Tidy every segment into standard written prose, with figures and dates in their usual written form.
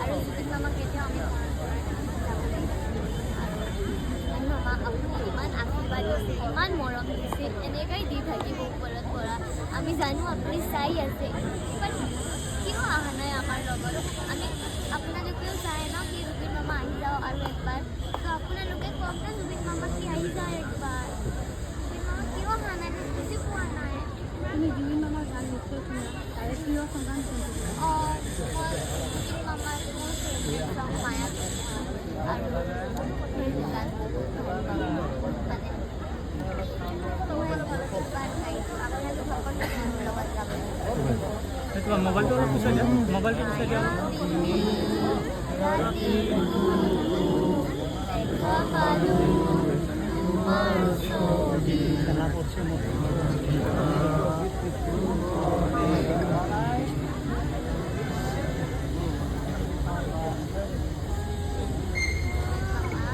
আৰু জুবিন মামাক কেতিয়াও আমি মনত পৰা যাব লাগিব। আৰু জুবিন মামা, আপুনি ইমান আশীৰ্বাদ দিছে, ইমান মৰম দিছে, এনেকাই দি থাকিব ওপৰত পৰা। আমি জানো আপুনি চাই আছে, বাট কিয় অহা নাই আমাৰ লগত? আমি আপোনালোকেও চাই ন কি জুবিন মামা আহি যাওক আৰু একবাৰ। তো আপোনালোকে কওক না জুবিন মামাক কি আহি যায় একবাৰ। জুবিন মামা কিয় অহা নাই, মই বুজি পোৱা নাই। তুমি জুবিন মামাৰ গান নিশ্চয় শুনা, তাৰে প্ৰিয় গান কোনটো? অঁ, মই জুবিন মামাৰ মোৰ ফেভৰেট চং মায়া হয় আৰু সেইটো গান বহুত ভাল পাওঁ। মানে মই একবাৰ গাইছোঁ, আপোনালোক সকলোৱে মোৰ লগত গাব। তোমাৰ মোবাইলটো অলপ পিছাই দিয়া, মোবাইলটো পিছাই দিয়া। ৰাতিটো দেখা পালো তোমাৰ ছবি। খেলা পৰছে মোৰ। মামা,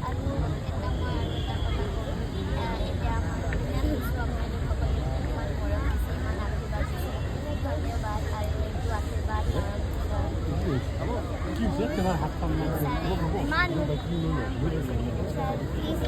আৰু এটা মই আৰু এটা কথা কওঁ। এতিয়া মই অসমীয়া হৈছোঁ। আপোনালোক সকলোৱে মোক ইমান মৰম দিছে, ইমান আশীৰ্বাদ দিছে, ধন্যবাদ। আৰু এইটো আশীৰ্বাদ, মৰম কি হৈছে তোমাৰ হাতখন? ছাৰে ইমান মোক মৰম কৰিছে, সেইটো ছাৰ প্লিজ।